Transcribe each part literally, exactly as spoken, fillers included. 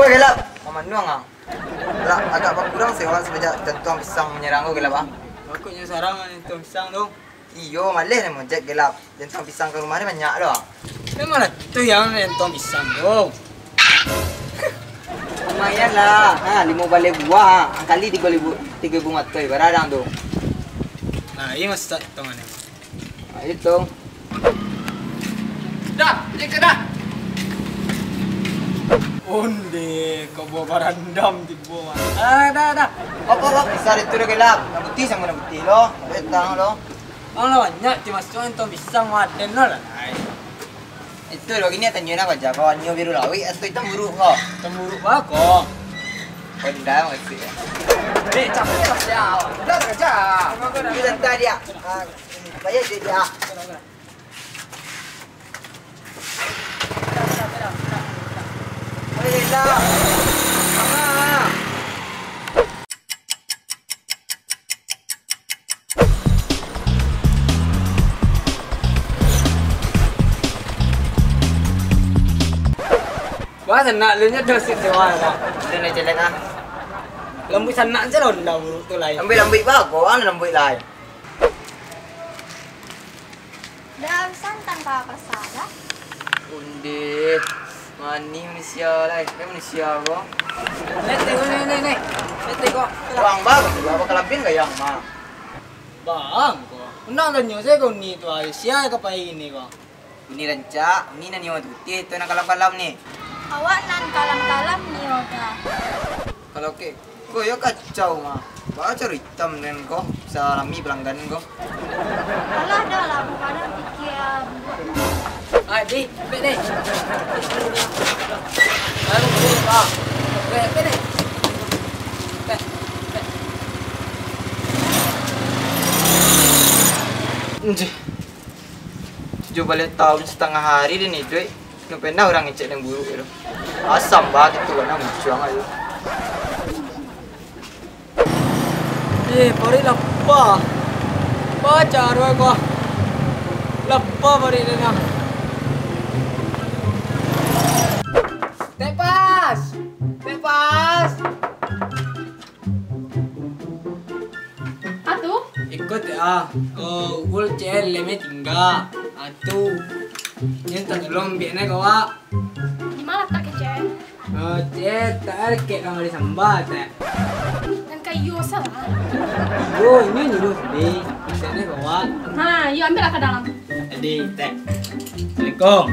Oi, Gelap, mamanuang ang. Lah, agak bakurang sih awak samanjak jantuang pisang manyarang ko, Gelap, ah. Takutnyo sarang jantuang pisang tu. Iyo, maleh lah mojek, Gelap. Jantuang pisang ka rumah ni banyak doh. Memang lah tu yang jantuang pisang tu. Lumayan lah. Ha, limo baleh buah, ha. Kali tigo ribu, tigo ribu mato ibarat ang tu. Nah, iyo masak hitungan ni. Nah, itu. Dah, cek dah. Onde, kau bawa barandam tibo. Ah, dah, dah. Op, op, op, bisa itu dah, Gelap. Nak putih samo nak putih lo. Betang lo. Ang lah banyak ti masuak, entong bisa maden lo lah, lai. Itu lo, gini tanyo nak aja, kawan nyo biru lawik atau hitam buruk ko? Hitam buruk ba ko. Honda maksud ya. Eh, capek lah, ya. Dah kerja. Ini santai dia. Ah, bayar dia, dia. Boleh lah. Mama. Wah, sanak lu nyo dosit sewa lah. Itu nak jelek ah. Lambuik sanak je lah, ndak buruk tu lai. Lambuik-lambuik bagus, lambuik lai. Dah santan ka pasar dah. Onde, mani manusia lai, kan manusia ko. Neh, tengok, neh, neh, neh. Neh, tengok. Bang, bang, bang, bakal labian gayang, mah. Bang, ko. Nak tanyo sajo ko ni tu, ai. Sia ka pai ini ko. Ini rancak, ini nan nio putih, tu nan kalam-kalam ni. Awak nan kalam-kalam nio dah. Kalau kek Ko yo kacau mah. Baa caro itam den ko, bisa rami pelanggan ko. Alah, dah lah, bukan pikia buat. Ah, di, pek deh. Ayo, pek, ah. Pek, pek deh. Pek, pek. Anjir. Tujuah baleh taun satangah ari den iduik, ndak pernah urang ngecek den buruak tu. Asam baa gitu kan, muncuang aja. Eh, paruik lapa. Baa caro ko. Lapa paruik den ah. Tek Pas! Tek Pas! Atu? Iko Tek ah, oh, Uul cek lemeh tingga. Atu, nyo mintak tolong ambiak nyo ka awak. Di ma latak cek? Oh, cek, tak ada kek kamari samba, Tek. Nan kayo salah. Iyo, inyo nyuruah tadi. Ambiak nyo ka awak. Ha, iyo, ambiak lah ka dalam. Jadi, Tek. Assalamualaikum.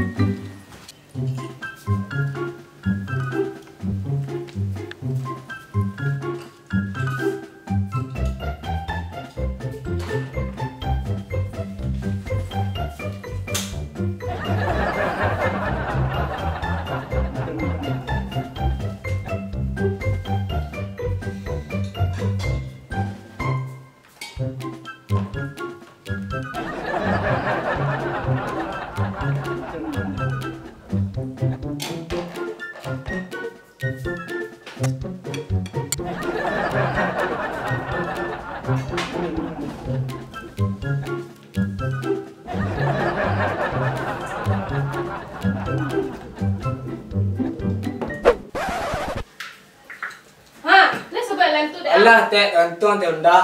Ha, lah sabuik lah tu dek. Alah, Tek, gantuang Tek Honda.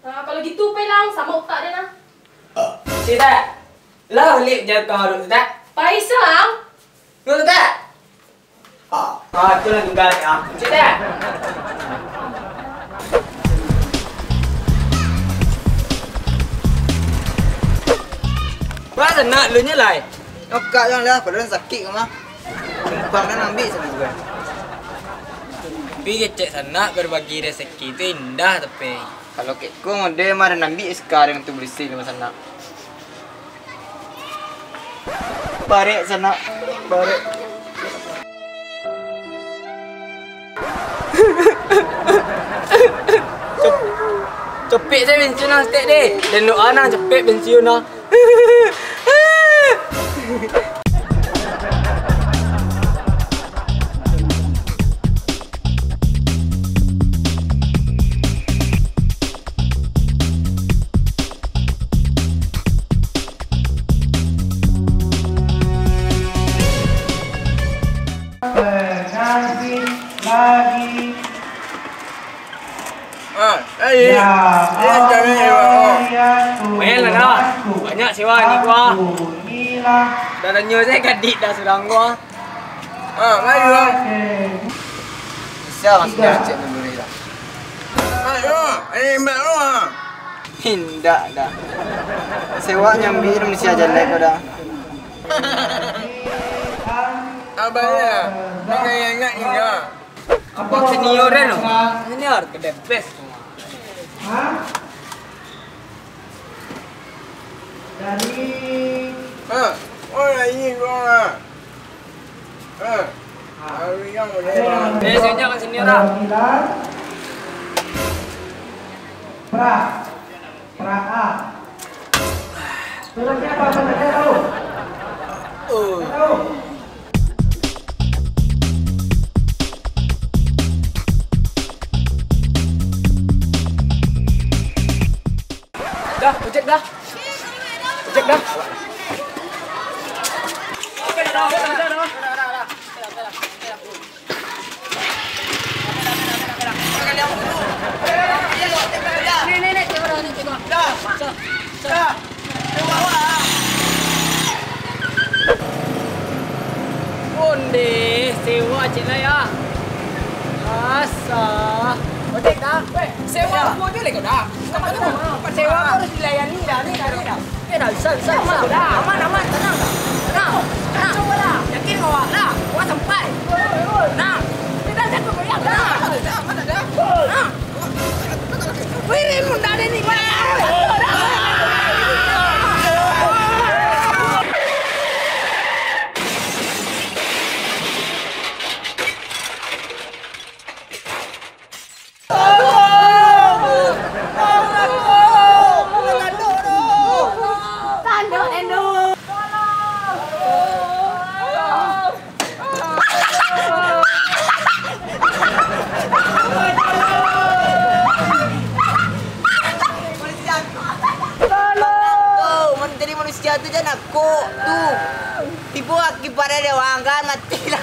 Ha, kalau gitu, pai lah, samo utak den nah. Cik, Tek. Lah, baliak jalan ka warung tu, Tek. Pai se lah. Nurut, Tek. Ah, ah, tu lah tingga, Tek, ah. Cik, Tek. Wah, sanak lu nyo lai. Nokak jan lah, padahal sakik ko mah. Numpang kan ambiak sabuah. Tapi kecek sanak berbagi rezeki tu indah tapi. Kalau kek ko mode mah den ambiak sekarang tu berisi rumah sanak. Barek sanak, barek. Cop-, copek sajo pensiun ang saketek deh. Den doa nang copek pensiun ang. Pengantin Ini cari sewa. Lumayan lah dah. Banyak sewa ni gua. Dah nanya saya kadik dah surang gua. Ah, mari bang. Bisa masuk masjid dulu ni lah. Ayo, ini mbak lu ah. Indak dah. Sewa nyambi manusia jalek kau dah. Abang ya, jangan ingat ingat. Abang senior kan? Senior, the best. Hah? Dari Ha, oh ini gua. Ha. Hari yang ada. Eh, sini, sini, Ra. Perwakilan Pra. Pra A. Sudah siapa? Sudah tahu? Oh. Tahu? Dah, ojek dah. Ojek dah. Onde, sewa cik lah ya. Asa. Ojek dah. Weh, sewa aku aja lagi dah. Sewa harus dilayani dah, ni dah, ni dah. Eh, dah, bisa, bisa, bisa. Aman, aman, tenang dah. Tenang, tenang. Yakin kau, dah. Kau sampai. Tenang. Kita satu goyang, tenang. Tenang. Wirin mun dah ada ni. Tolong! Jadi manusia tu jan nakuk tu. Tibo aki pada dia orang kan mati lah.